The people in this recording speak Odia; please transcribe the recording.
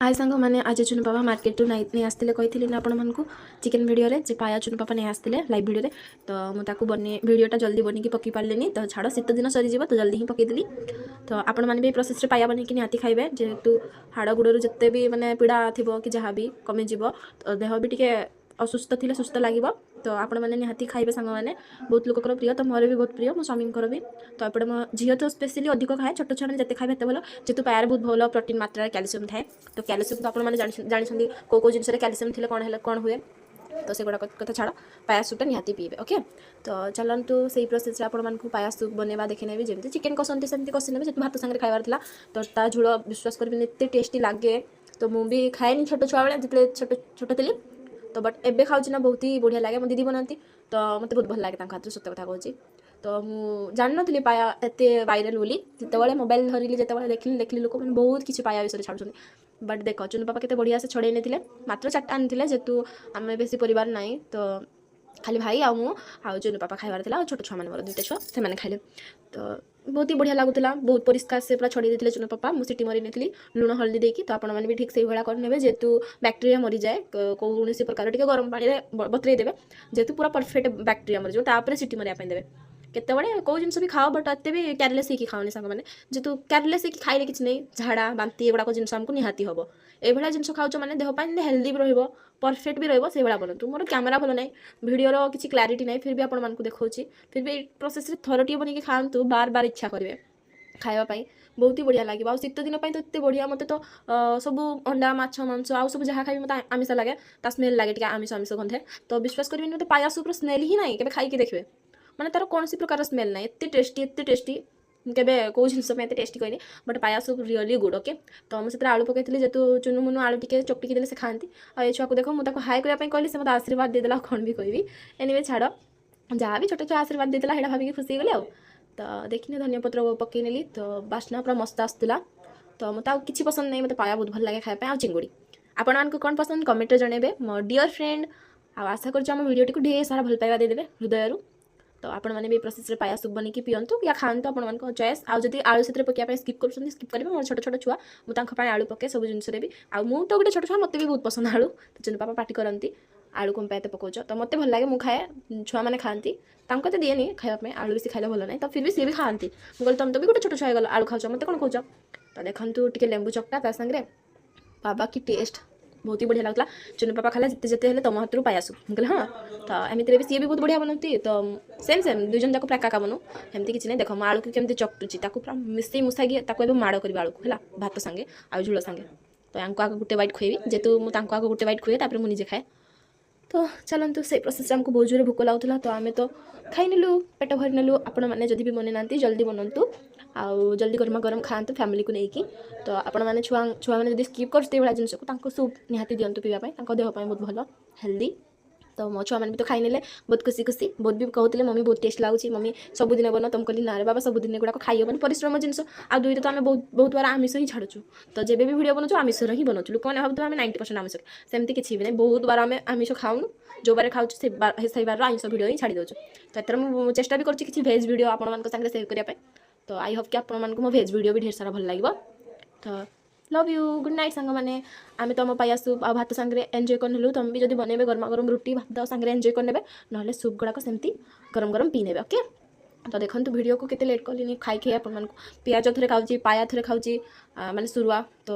ହାଇ ସାଙ୍ଗମାନେ, ଆଜି ଚୁନୁ ବାବା ମାର୍କେଟରୁ ନେଇ ଆସିଥିଲେ। କହିଥିଲି ନା ଆପଣମାନଙ୍କୁ ଚିକେନ୍ ଭିଡ଼ିଓରେ ଯେ ପାୟା ଚୁନୁ ପାପା ନେଇ ଆସିଥିଲେ ଲାଇଭ୍ ଭିଡ଼ିଓରେ। ତ ମୁଁ ତାକୁ ବନେଇ ଭିଡ଼ିଓଟା ଜଲ୍ଦି ବନେଇକି ପକାଇ ପାରିଲିନି। ତ ଛାଡ଼, ଶୀତ ଦିନ ସରିଯିବ, ତ ଜଲ୍ଦି ହିଁ ପକାଇଦେଲି। ତ ଆପଣମାନେ ବି ଏଇ ପ୍ରୋସେସ୍ରେ ପାୟା ବନେଇକି ନିହାତି ଖାଇବେ, ଯେହେତୁ ହାଡ଼ ଗୋଡ଼ରୁ ଯେତେ ବି ମାନେ ପୀଡ଼ା ଥିବ କି ଯାହା ବି କମିଯିବ, ତ ଦେହ ବି ଟିକେ ଅସୁସ୍ଥ ଥିଲେ ସୁସ୍ଥ ଲାଗିବ। ତ ଆପଣମାନେ ନିହାତି ଖାଇବେ ସାଙ୍ଗମାନେ। ବହୁତ ଲୋକଙ୍କର ପ୍ରିୟ, ତ ମୋର ବି ବହୁତ ପ୍ରିୟ, ମୋ ସ୍ୱାମୀଙ୍କର ବି। ତ ଏପଟେ ମୋ ଝିଅ ତ ସ୍ପେଶିଆଲି ଅଧିକ ଖାଏ। ଛୋଟ ଛୁଆମାନେ ଯେତେ ଖାଇବେ ଏତେ ଭଲ, ଯେହେତୁ ପାୟାରେ ବହୁତ ଭଲ ପ୍ରୋଟିନ୍ ମାତ୍ରାରେ କ୍ୟାଲସିୟମ୍ ଥାଏ। ତ କ୍ୟାଲସିୟମ୍ ତ ଆପଣମାନେ ଜାଣିଛନ୍ତି, କେଉଁ କେଉଁ ଜିନିଷରେ କ୍ୟାଲସିୟମ୍ ଥିଲେ କ'ଣ ହେଲେ କ'ଣ ହୁଏ। ତ ସେଗୁଡ଼ାକ କଥା ଛାଡ଼, ପାୟା ସୁପ୍ଟା ନିହାତି ପିଇବେ, ଓକେ। ତ ଚାଲନ୍ତୁ, ସେଇ ପ୍ରୋସେସ୍ରେ ଆପଣମାନଙ୍କୁ ପାୟା ସୁପ୍ ବନେଇବା ଦେଖିନେବି। ଯେମିତି ଚିକେନ୍ କଷନ୍ତି ସେମିତି କଷି ନେବେ। ଯେହେତୁ ଭାତ ସାଙ୍ଗରେ ଖାଇବାର ଥିଲା, ତ ତା ଝୋଳ ବିଶ୍ୱାସ କରିବେନି, ଏତେ ଟେଷ୍ଟି ଲାଗେ। ତ ମୁଁ ବି ଖାଏନି ଛୋଟ ଛୁଆବେଳେ, ଯେତେବେଳେ ଛୋଟ ଛୋଟ ଥିଲି ତ, ବଟ୍ ଏବେ ଖାଉଛି ନା, ବହୁତ ହି ବଢ଼ିଆ ଲାଗେ। ମୋ ଦିଦି ବନାନ୍ତି, ତ ମୋତେ ବହୁତ ଭଲ ଲାଗେ ତାଙ୍କ ହାତରୁ, ସତ କଥା କହୁଛି। ତ ମୁଁ ଜାଣିନଥିଲି ପାୟା ଏତେ ଭାଇରାଲ୍ ବୋଲି। ଯେତେବେଳେ ମୋବାଇଲ ଧରିଲି, ଯେତେବେଳେ ଦେଖିଲି ଦେଖିଲି ଲୋକମାନେ ବହୁତ କିଛି ପାୟା ବିଷୟରେ ଛାଡ଼ୁଛନ୍ତି। ବଟ୍ ଦେଖ, ଚୁନୁ ପାପା କେତେ ବଢ଼ିଆ ସେ ଛଡ଼େଇ ନେଇଥିଲେ। ମାତ୍ର ଚାରିଟା ଆଣିଥିଲେ, ଯେହେତୁ ଆମେ ବେଶୀ ପରିବାର ନାହିଁ। ତ ଖାଲି ଭାଇ ଆଉ ମୁଁ ଆଉ ଚୁନୁ ପାପା ଖାଇବାର ଥିଲା, ଆଉ ଛୋଟ ଛୁଆମାନେ, ମୋର ଦୁଇଟା ଛୁଆ, ସେମାନେ ଖାଇଲେ। ତ ବହୁତ ହି ବଢ଼ିଆ ଲାଗୁଥିଲା। ବହୁତ ପରିଷ୍କାର ସେ ପୁରା ଛଡ଼େଇ ଦେଇଥିଲେ ଚୁନୁ ପାପା। ମୁଁ ସିଟି ମରି ନେଇଥିଲି ଲୁଣ ହଳଦୀ ଦେଇକି। ତ ଆପଣମାନେ ବି ଠିକ୍ ସେଇଭଳିଆ କରିନେବେ, ଯେହେତୁ ବ୍ୟାକ୍ଟେରିଆ ମରିଯାଏ। କୌଣସି ପ୍ରକାର ଟିକେ ଗରମ ପାଣିରେ ବତୁରେଇ ଦେବେ, ଯେହେତୁ ପୁରା ପରଫେକ୍ଟ ବ୍ୟାକ୍ଟେରିଆ ମରିଯିବ, ତାପରେ ସିଟି ମରିବା ପାଇଁ ଦେବେ। କେତେବେଳେ କେଉଁ ଜିନିଷ ବି ଖାଅ, ବଟ୍ ଏତେ ବି କେୟାରଲେସ୍ ହେଇକି ଖାଅନି ସାଙ୍ଗମାନେ। ଯେହେତୁ କେୟାରଲେସ୍ ହେଇକି ଖାଇଲେ କିଛି ନାହିଁ, ଝାଡ଼ା ବାନ୍ତି ଏଗୁଡ଼ାକ ଜିନିଷ ଆମକୁ ନିହାତି ହେବ। ଏଇଭଳିଆ ଜିନିଷ ଖାଉଛ ମାନେ ଦେହ ପାଇଁ ହେଲ୍ଦି ବି ରହିବ, ପରଫେକ୍ଟ ବି ରହିବ, ସେଇଭଳିଆ ବନାନ୍ତୁ। ମୋର କ୍ୟାମେରା ଭଲ ନାହିଁ, ଭିଡ଼ିଓର କିଛି କ୍ଲାରିଟି ନାହିଁ, ଫିର୍ ବି ଆପଣମାନଙ୍କୁ ଦେଖାଉଛି। ଫିର୍ ବି ଏଇ ପ୍ରୋସେସ୍ରେ ଥରଟିଏ ବନେଇକି ଖାଆନ୍ତୁ, ବାର ବାର ଇଚ୍ଛା କରିବେ ଖାଇବା ପାଇଁ। ବହୁତ ହି ବଢ଼ିଆ ଲାଗିବ। ଆଉ ଶୀତ ଦିନ ପାଇଁ ତ ଏତେ ବଢ଼ିଆ। ମୋତେ ତ ସବୁ ଅଣ୍ଡା, ମାଛ, ମାଂସ ଆଉ ସବୁ ଯାହା ଖାଇବି, ମୋତେ ଆମିଷ ଲାଗେ, ତା ସ୍ମେଲ୍ ଲାଗେ ଟିକେ, ଆମିଷ ଆମିଷ ଗନ୍ଧେ। ତ ବିଶ୍ୱାସ କରିବେନି, ମୋତେ ପାୟା ସୁପ୍ର ସ୍ମେଲ୍ ହିଁ ନାହିଁ। କେବେ ଖାଇକି ଦେଖିବେ, ମାନେ ତାର କୌଣସି ପ୍ରକାର ସ୍ମେଲ୍ ନାହିଁ। ଏତେ ଟେଷ୍ଟି, ଏତେ ଟେଷ୍ଟି, ମୁଁ କେବେ କେଉଁ ଜିନିଷ ପାଇଁ ଏତେ ଟେଷ୍ଟି କହିନି, but paya soup really good, okay. ତ ମୁଁ ସେଥିରେ ଆଳୁ ପକାଇଥିଲି, ଯେହେତୁ ଚୁନୁ ମୁନୁ ଆଳୁ ଟିକେ ଚକଟିକି ଦେଲେ ସେ ଖାଆନ୍ତି। ଆଉ ଏ ଛୁଆକୁ ଦେଖ, ମୁଁ ତାକୁ ହାଇ କରିବା ପାଇଁ କହିଲି, ସେ ମୋତେ ଆଶୀର୍ବାଦ ଦେଇଦେଲା। ଆଉ କ'ଣ ବି କହିବି? ଏନିୱେ ଛାଡ଼, ଯାହା ବି ଛୋଟ ଛୁଆ ଆଶୀର୍ବାଦ ଦେଇଦେଲା, ସେଇଟା ଭାବିକି ଖୁସି ହେଇଗଲି। ଆଉ ତ ଦେଖିନି, ଧନିଆ ପତ୍ର ପକେଇ ନେଲି, ତ ବାସ୍ନା ପୁରା ମସ୍ତ ଆସୁଥିଲା। ତ ମୋତେ ଆଉ କିଛି ପସନ୍ଦ ନାହିଁ, ମୋତେ ପାୟା ବହୁତ ଭଲ ଲାଗେ ଖାଇବା ପାଇଁ ଆଉ ଚିଙ୍ଗୁଡ଼ି। ଆପଣମାନଙ୍କୁ କ'ଣ ପସନ୍ଦ, କମେଣ୍ଟରେ ଜଣାଇବେ ମୋ ଡିଅର୍ ଫ୍ରେଣ୍ଡ। ଆଉ ଆଶା କରୁଛି ଆମ ଭିଡ଼ିଓଟିକୁ ଢେର ସାରା ଭଲ ପାଇବା ଦେଇଦେବେ ହୃଦୟରୁ। ତ ଆପଣମାନେ ବି ଏଇ ପ୍ରୋସେସ୍ରେ ପାୟା ସୁପ୍ ବନେଇକି ପିଅନ୍ତୁ ୟା ଖାଆନ୍ତୁ, ଆପଣମାନଙ୍କ ଚଏସ୍। ଆଉ ଯଦି ଆଳୁ ସେଥିରେ ପକାଇବା ପାଇଁ ସ୍କିପ୍ କରୁଛନ୍ତି, ସ୍କିପ୍ କରିବେ। ମୋର ଛୋଟ ଛୋଟ ଛୁଆ, ମୁଁ ତାଙ୍କ ପାଇଁ ଆଳୁ ପକାଏ ସବୁ ଜିନିଷରେ ବି। ଆଉ ମୁଁ ତ ଗୋଟେ ଛୋଟ ଛୁଆ, ମୋତେ ବି ବହୁତ ପସନ୍ଦ ଆଳୁ। ତ ଚୁନୁ ପାପା ପାଟି କରନ୍ତି, ଆଳୁ କ'ଣ ପାଇଁ ଏତେ ପକାଉଛ? ତ ମୋତେ ଭଲ ଲାଗେ, ମୁଁ ଖାଏ, ଛୁଆମାନେ ଖାଆନ୍ତି। ତାଙ୍କୁ ଏତେ ଦିଏନି ଖାଇବା ପାଇଁ, ଆଳୁ ବେଶୀ ଖାଇଲେ ଭଲ ନାହିଁ। ତ ଫିର୍ ବି ସିଏ ବି ଖାଆନ୍ତି। ମୁଁ କହିଲି, ତମେ ତ ବି ଗୋଟେ ଛୋଟ ଛୁଆ ହେଇଗଲ, ଆଳୁ ଖାଉଛ, ମୋତେ କ'ଣ କହୁଛ? ତ ଦେଖନ୍ତୁ, ଟିକେ ଲେମ୍ବୁ ଚକଟା ତା ସାଙ୍ଗରେ, ବାବା କି ଟେଷ୍ଟ, ବହୁତ ହି ବଢ଼ିଆ ଲାଗୁଥିଲା। ଚୁନୁ ପାପା ଖାଇଲା, ଯେତେ ଯେତେ ହେଲେ ତମ ହାତରୁ ପାଇ ଆସୁ। ମୁଁ କହିଲି ହଁ। ତ ଏମିତିରେ ବି ସିଏ ବି ବହୁତ ବଢ଼ିଆ ବନାନ୍ତି। ତ ସେମ୍ ସେମ୍, ଦୁଇ ଜଣ ଯାକ ପୁରା ଏକା ବନଉ, ଏମିତି କିଛି ନାହିଁ। ଦେଖ, ମୁଁ ଆଳୁକୁ କେମିତି ଚକଟୁଛି, ତାକୁ ପୁରା ମିଶେଇ ମୁସାଇକି ତାକୁ ଏବେ ମାଡ଼ କରିବି ଆଳୁକୁ, ହେଲା, ଭାତ ସାଙ୍ଗେ ଆଉ ଝୋଳ ସାଙ୍ଗେ। ତ ୟାଙ୍କୁ ଆଗ ଗୋଟେ ବାଇଟ୍ ଖୁଏଇବି, ଯେହେତୁ ମୁଁ ତାଙ୍କୁ ଆଗ ଗୋଟେ ବାଇଟ୍ ଖୁଏ, ତାପରେ ମୁଁ ନିଜେ ଖାଏ। ତ ଚାଲନ୍ତୁ, ସେଇ ପ୍ରୋସେସ୍ରେ ଆମକୁ ବହୁତ ଜୋରେ ଭୋକ ଲାଗୁଥିଲା, ତ ଆମେ ତ ଖାଇନେଲୁ, ପେଟ ଭରି ନେଲୁ। ଆପଣମାନେ ଯଦି ବି ବନେଇ ନାହାନ୍ତି, ଜଲ୍ଦି ବନାନ୍ତୁ ଆଉ ଜଲ୍ଦି ଗରମ ଗରମ ଖାଆନ୍ତୁ ଫ୍ୟାମିଲିକୁ ନେଇକି। ତ ଆପଣମାନେ ଛୁଆମାନେ ଯଦି ସ୍କିପ୍ କରୁଛନ୍ତି ଏଇଭଳିଆ ଜିନିଷକୁ, ତାଙ୍କୁ ସୁପ୍ ନିହାତି ଦିଅନ୍ତୁ ପିଇବା ପାଇଁ, ତାଙ୍କ ଦେହ ପାଇଁ ବହୁତ ଭଲ, ହେଲ୍ଦି। ତ ମୋ ଛୁଆମାନେ ବି ତ ଖାଇନେଲେ ବହୁତ ଖୁସି ଖୁସି। ବହୁତ ବି କହୁଥିଲେ, ମମି ବହୁତ ଟେଷ୍ଟ ଲାଗୁଛି, ମମି ସବୁଦିନ ବନ। ତ ମୁଁ କହିଲି, ନାରେ ବାବା, ସବୁଦିନ ଏଗୁଡ଼ାକ ଖାଇ ହେବନି, ପରିଶ୍ରମ ଜିନିଷ। ଆଉ ଦୁଇରେ ତ ଆମେ ବହୁତ ବହୁତ ବାର ଆମିଷ ହିଁ ଛାଡ଼ୁଛୁ। ତ ଯେବେ ବି ଭିଡ଼ିଓ ବନାଉଛୁ, ଆମିଷର ହିଁ ବନାଉଛୁ। ଲୋକମାନେ ଭାବୁଥିବେ ଆମେ 90% ଆମିଷ, ସେମିତି କିଛି ବି ନାହିଁ। ବହୁତ ବାର ଆମେ ଆମିଷ ଖାଉନୁ, ଯେଉଁ ବାର ଖାଉଛୁ ସେ ବାର, ସେଇ ବାରର ଆମିଷ ଭିଡ଼ିଓ ହିଁ ଛାଡ଼ି ଦେଉଛୁ। ତ ଏଥର ମୁଁ ଚେଷ୍ଟା ବି କରୁଛି କିଛି ଭେଜ୍ ଭିଡ଼ିଓ ଆପଣମାନଙ୍କ ସାଙ୍ଗରେ ସେୟାର କରିବା ପାଇଁ। ତ I Hope କି ଆପଣମାନଙ୍କୁ ମୋ ଭେଜ୍ ଭିଡ଼ିଓ ବି ଢେର ସାରା ଭଲ ଲାଗିବ। ତ ଲଭ୍ you, good night ସାଙ୍ଗମାନେ। ଆମେ ତ ଆମ ପାୟା ସୁପ୍ ଆଉ ଭାତ ସାଙ୍ଗରେ ଏନ୍ଜୟ କରିନେଲୁ। ତମେ ବି ଯଦି ବନେଇବେ, ଗରମା ଗରମ ରୁଟି ଭାତ ସାଙ୍ଗରେ ଏନ୍ଜୟ କରିନେବେ, ନହେଲେ ସୁପ୍ ଗୁଡ଼ାକ ସେମିତି ଗରମ ଗରମ ପିଇ ନେବେ, ଓକେ। ତ ଦେଖନ୍ତୁ, ଭିଡ଼ିଓକୁ କେତେ ଲେଟ୍ କଲିନି, ଖାଇ ଖାଇ ଆପଣମାନଙ୍କୁ ପିଆଜ ଥରେ ଖାଉଛି, ପାୟା ଥରେ ଖାଉଛି, ମାନେ ସୁରୁଆ। ତ